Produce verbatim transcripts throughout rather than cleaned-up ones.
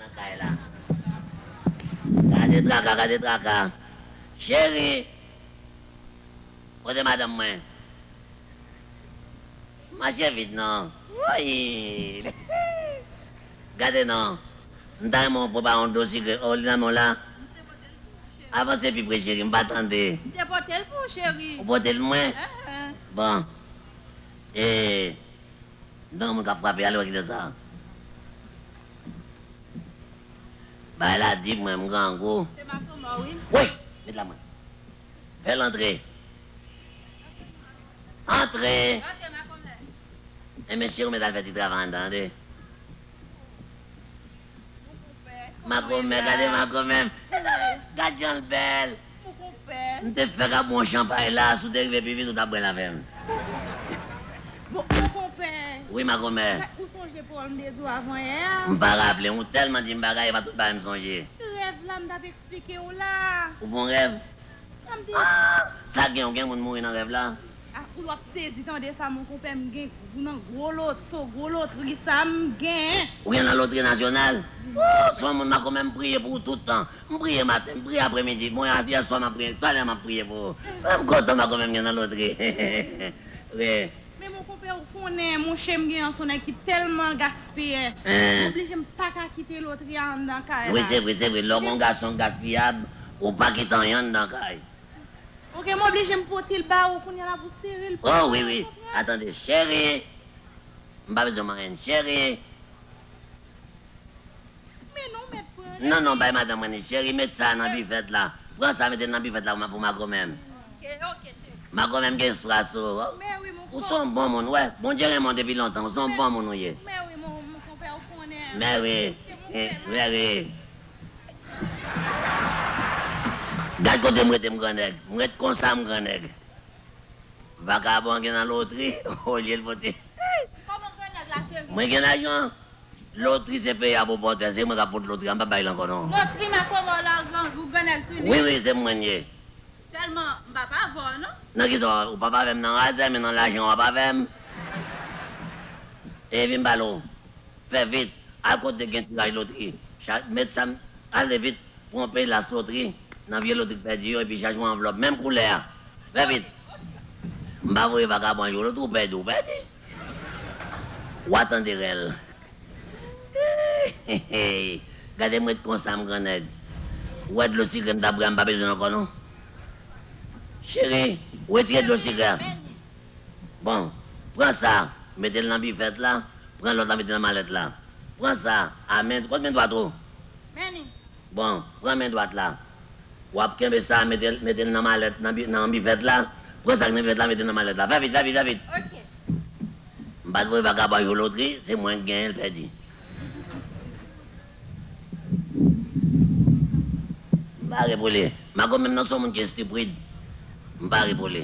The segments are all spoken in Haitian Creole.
Nan kay la. Gade traka, gade traka. Cheri, kote madanm mwen? Mache vit non. Woy! Gade non. M ta renmen w prepare yon dlo sikre. Oh, li nan men w la? Avanse pi pre, cheri, m pa tande. M te pote l pou ou, cheri. Ou pote l mwen? Bon. E, m tann moun k ap frape, ale wè kiyès sa. Bagay la di mwen, m grangou. Se makomè, wi. Woy! Met la mwen. Fè l antre. Antre! Antre, makomè. Enben, cheri, ou mèt al fè ti travay anndan, tande. Makomè, gade makomè m. Gad jan l bèl. M te fèk ap bwè yon chanpay la, si w te rive pi vit, ou t ap bwè l avè m. Bon, konpè. Wi, makomè. Ou sonje pawòl m te di w avan yè a? M pa raple m, ou tèlman di m bagay, e pa tout bagay m sonje. Rèv la, m t ap eksplike w la. Ou fè yon rèv? Ah! Sa gen, ou gen moun mouri nan rèv la? Ah, ou w ap sezi tande sa, mon konpè, m gen gwo nan gwo loto, gwo lotri sa m gen. Ou gen nan lotri nasyonal? Oh, se yon moun makomè, m priye pou ou tout tan. M priye maten, m priye apremidi. Bon, yè swa m ap priye, talè m ap priye pou ou. M kontan makomè m gen nan lotri. Wi. Men mon konpè, ou konnen, monchè m gen yon sonnèg ki tèlman gaspiyè. M oblije m pa ka kite lotri a anndan kay la. Wi, se vre, se vre. Lè w gen yon gason gaspiyab, ou pa kite anyen anndan kay. Ok, m oblije m pote l ba ou kounye a la pou sere l pou ou. Oh, wi, wi. Atande, cheri. M pa bezwen manyen, cheri. Men non, mèt pran. Non, non, bay madanm mwen li, cheri, met sa nan bifèt la. Pran sa, mete l nan bifèt la pou ma-, pou makomè m. Ok, ok, cheri. Makomè m gen swa sou ou. Men wi, mon frè. Ou se yon bon moun, wè. Bondye renmen w depi lontan, ou se yon bon moun ou ye. Men wi, mon, mon konpè, ou konnen. Men wi. Men wi. Gad kote m rete, m grannèg. M ret konsa, m grannèg. Vakabon gen nan lotri, olye l pote. Kòman grannèg la, cheri? Mwen gen lajan. Lotri se peye a pou pòtè, se mwen k ap pot lotri a, m p ap bay l ankò non. Lotri makomè w la, grangou, grannèg sou li. Wi, wi, se mwen l ye. Sèlman, m p ap avè w non. Nan kisa w, ou p ap avè m nan razè, men nan lajan w ap avè m. E vin m pale w. Fè vit, al kote gen tiraj lotri. Cha-, met sa m, ale vit, pran yon pelas lotri, nan vye lotri k pèdi yo, epi chache yon anvlòp, menm koulè a. Fè vit. M pa voye vakabon jwe lotri, ou pèdi, ou pèdi. W a tande rèl. Gade m ret konsa, m grannèg. Ou wè dlo sikre m t ap bwè a, m pa bezwen l ankò non. Cheri, ou retire dlo sikre a. Bon, pran sa, mete l nan bifèt la, pran lòt la, mete nan malèt la. Pran sa, a men, kot men dwat ou? Men li. Bon, pran men dwat la. W ap kenbe sa, mete l, mete l nan malèt, nan bi-, nan bifèt la. Pran sa k nan bifèt la, mete l nan malèt la. Fè vit, fè vit, fè vit. Ok. M pa t voye vakabon jwe lotri, se mwen k genyen l pèdi. M pa repole. Makomè m nan se yon moun ki estiprid. M pa repole.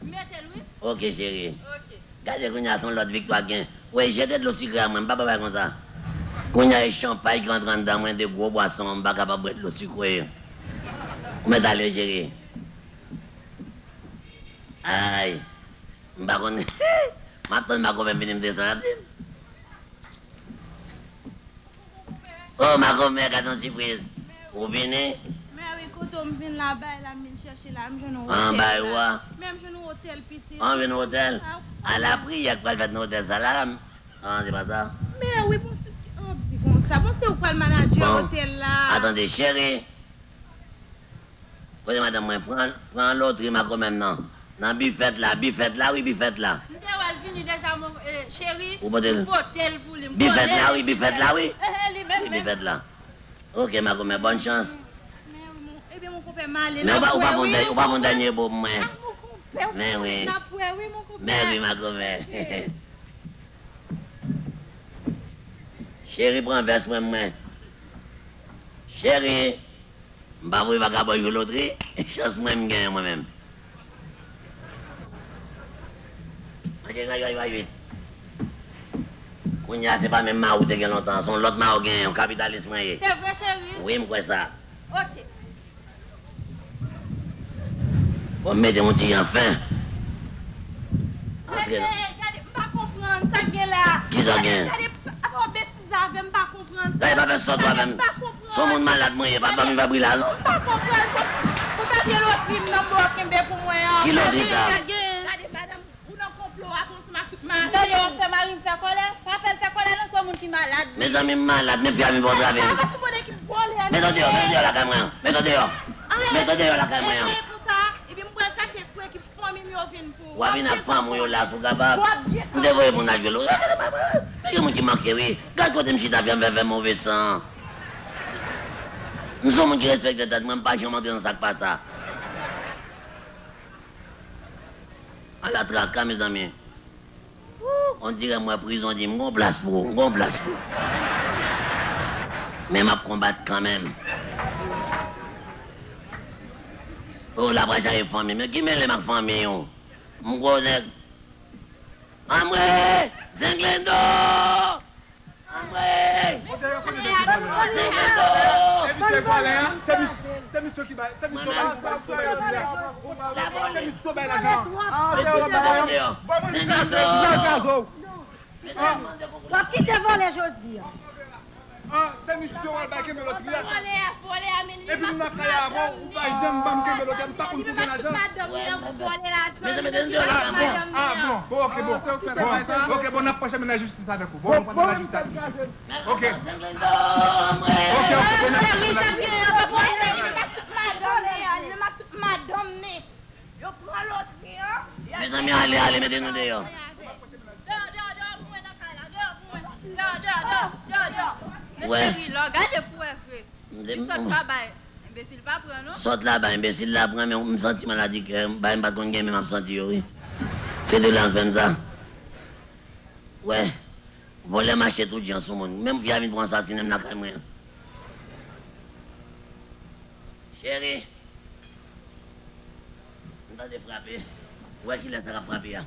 Mete l, wi. Ok, cheri. Ok. Gade kounye a, se yon lòt viktwa k gen. Wey, jete dlo sikre a mwen, m pa bay bagay konsa. Kounye a, e chanpay ki rantre anndan mwen, de gwo bwason, m pa kapab bwè dlo sikre. Ou mèt ale, cheri. Ay, m pa konn. M ap tann makomè m vini, m desann ap di m. Oh, makomè, gade yon sipriz. Ou vini? Mè wi, kote w m vin la, bay la, m vin chèche la, m jwenn yon otèl la. An, bay ou a? Mè m jwenn yon otèl, pitit. An, jwenn yon otèl? A, lapriyè k pral fèt nan otèl sa la. An, se pa sa? Mè wi, bon, se, an, di konsa. Bon, se ou k pral manadjè otèl la. Bon, atande, cheri. Kote madanm mwen? Pran, pran lotri makomè m nan. Nan bifèt la, bifèt la, wi, bifèt la. M te wè l vini deja, mon, eh, cheri. Ou pote l? M pote l pou li, m pote l. Bifèt la, wi, bifèt la, wi. Eh, eh, li menm, wi, menm. Bifèt la. Ok, makomè, bòn chans. Men wi, mon, ebyen, mon konpè, m ale la. Men ou pa, ou pa pran dènye, ou pa pran dènye bo pou mwen. Ah, mon konpè, men wi. N ap wè, wi, mon konpè. Men wi, makomè. Ok. Cheri, pran vès mwen, mwen. Cheri. M pa voye vakabon jwe lotri, chans mwen m genyen mwen menm. Manje, manje, manje, manje. Kounye a, se pa menm mari w te gen lontan an, se yon lòt mari w genyen, yon kapitalis mwen ye. Se vre, cheri? Wi, m kwè sa. Ok. Bon, m mete yon ti jan fen. Antre non. Gade, gade, m pa konprann sa k gen la. Kisa k gen? Gade, gade, apa w betiz. Sa vle m pa konprann. Gade, pa fè sòt ou avè m. M pa konprann. Se yon moun malad mwen ye, pa ban m pa bri la, non. M pa konprann. Pou papye lotri m nan m wè w kenbe pou mwen an. Ki lotri sa? Gade, gade, madanm, ou nan konplo a, konsa m ap tout malad. Tande, w ap fè mari m fè kòlè? Pa fè l fè kòlè, non, se yon moun ki malad. Mezanmi, m malad, men fi a vin fè yon travèl. Sa pa sou moun ki vole a. Met w deyò, met w deyò lakay mwen an. Met w deyò. Met w deyò lakay mwen an. Epi konsa, epi m pral chache frè ki fanmi m yo vin pou ou. W ap vin ak fanmi w yo la, si w kapab. M te voye moun al jwe lotri. Men gen moun ki manke, wi. Gad kote m chita, fè m fè, fè move san. M se yon moun ki respekte tèt mwen, m pa janm antre nan sa k pa sa. Ala traka, mezanmi. Wou, on dirè m wè prizon di m, "M gon plas pou ou, m gon plas pou ou." Men m ap konbat kanmenm. O, la pral chache fanmi m. Ki mele m ak fanmi w? M gwo nèg. Anmwe! Zenglendo! Anmwe! Zenglendo! Se misye vòlè a? Se mis-, se misye ki bay, se misye bay, bay, bay lotri a. Se misye bay lajan. Zenglendo! W ap kite vòlè jodi a. Ah, se misye w al bay kenbe lotri a. Epi m nan kay avè w, ou pa janm ban m kenbe lotri a, m pa konn pou gen lajan. Ah bon, ah bon, bon, ok, bon. Bon, ok, bon, n ap pwoche men lajistis avèk ou. Bon, nou pral nan lajistis avèk misye. Ok. Ok, ok, bon, n ap pwoche men lajistis. Yo pran lotri an. Mezanmi, ale, ale, mete nou deyò. Wè. Cheri, lè w gade pou wè vre. Li sòt pa bay. Enbesil pa pran, non? Sòt la bay, enbesil la pran, men m santi maladi kè, bay m pa t konn gen, men m ap santi yo, wi. Se de la l fè m sa. Wè. Vòlè mache tout jan sou moun. Menm fi a vin pou asasinen m lakay mwen an. Cheri. M tande frape. Ou wè kilè sa k ap frape a?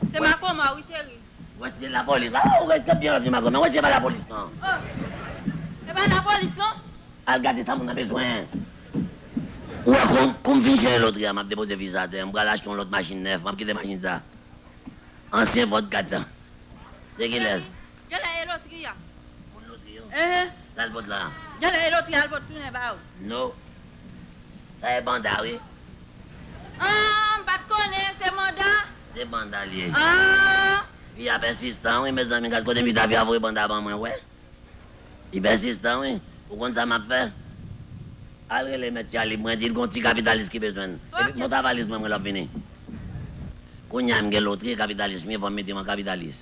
Se Makomè, wi, cheri. Ou wè si se lapolis. Ah, ou wè se byen lòt makomè. Ou wè si se pa lapolis, non. Oh. Se pa lapolis, non? Al gade sa moun nan bezwen. Ou wè kou, kou m fin jere lotri a, m ap depoze viza atè. M pral achte yon lòt machin nèf. M ap kite machin sa. Ansyen vòt kat sa. Se kilè? Genlè e lotri a. Moun lotri yo? Enhen. Sa l pot la? Genlè e lotri a l pot tounen ba ou. No. Sa e banda, wi. Ah, m pa t konnen, se manda? Se banda l ye. Ah. Fi a pèsistan, wi, mezanmi, gad kote m chita, fi a voye banda ban mwen, wè. Li pèsistan, wi. Ou konn sa m ap fè? Al rele mèt Tchalib mwen, di l gon ti kapitalis ki bezwen l. Epi monte valiz mwen, mwen l ap vini. Kounye a m gen lotri, kapitalis m ye, fò m mete m an kapitalis.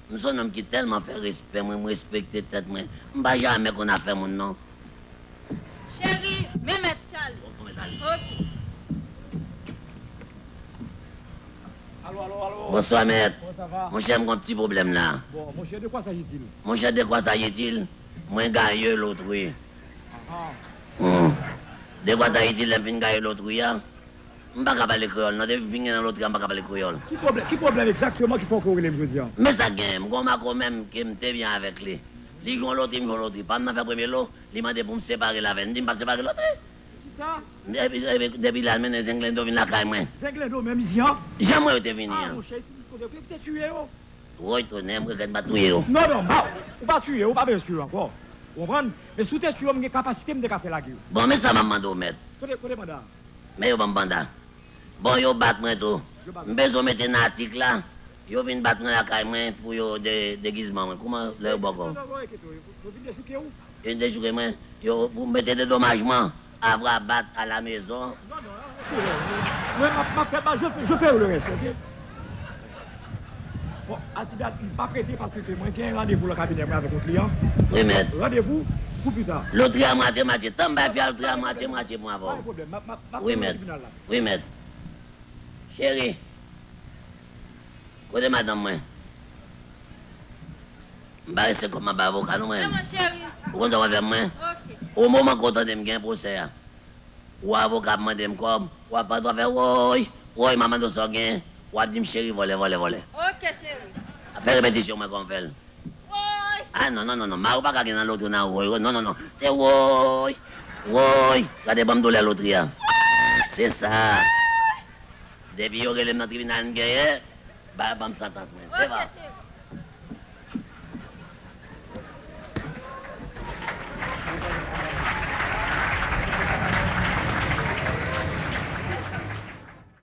M se yon nonm ki tèlman fè respè mwen, m respekte tèt mwen. M pa jamè konn afè moun, non. Cheri, men mèt Tchalib. Ok. Alo, alo, alo. Bonswa, mèt. Kòman sa va? Monchè, m gon ti pwoblèm la. Bon, monchè, de quoi s'agit-il? Monchè, de quoi s'agit-il? Mwen gaye lotri. Aha. Hmm. De quoi s'agit-il, lè m fin gaye lotri a? M pa ka pale kreyòl, non. Depi m fin gen nan lotri a, m pa ka pale kreyòl. Ki pwoblèm, ki pwoblèm egzakteman ki fè w ke w rele m jodi a? Men sa k genyen, m gon makomè m ke m te byen avèk li. Li jwe yon lotri, m jwe yon lotri. Pa m nan fè premye lo, li mande pou m separe l avè l. M di m p ap separe lotri. Kisa? Depi, depi, depi la, l mennen Zenglendo vin lakay mwen. Zenglendo, menm izi an? Jan mwen yo te vini an. Ah, monchè, isit kote yo te tiye yo. Woy, tonè, m regrèt m pa t touye yo. Non, non, ma, ou pa tiye yo, ou pa bezwen tiye yo ankò. Ou konprann? Men si w te tiye yo, m gen kapasite, m te ka fè lage yo. Bon, men sa m ap mande w, mèt. Kote, kote banda? Men yo ban m banda. Bon, yo bat mwen tou. Yo bat ou? M bezwen mete nan atik la. Yo vin bat mwen lakay mwen pou yo de-, degizman mwen. Kouman lè yo bòkò? Yo vin dechouke w? Yo vin dechouke mwen. Yo pou mete dedomajman. Avoir bat à la maison. Non, non, non, non. Mwen, m ap, m ap fè, je fais, je fais le reste, ok? Bon, Altibert, m p ap rete paske ke mwen gen randevou nan kabinè mwen avèk yon kliyan. Wi, mèt. Randevou pou pita. Lotri a mwatye mwatye. Tan m bay fi a lotri a mwatye mwatye pou m avè w. Pa gen pwoblèm. M ap, m ap, m ap... Wi, mèt. Wi, mèt. Cheri. Kote madanm mwen? M pa reste kòb m ap bay avoka non mwen. Ou konn sa w ap fè mwen? Ok. O moman ke w tande m gen pwosè a, ou avoka ap mande m kòb, w ap pran twa fè woy, woy, m ap mande w sa w gen, w ap di m cheri vòlè, vòlè, vòlè. Ok, cheri. Fè repetisyon mwen kòman w fè l. Woy! Ah non, non, non, non, mari w pa ka gen nan lotri nan woy, woy, non, non, non. Se woy, woy. Gade ban m doulè lotri a. Se sa. Depi yo rele m nan tribinal m genyen, ba, ban m santans mwen. Se pa.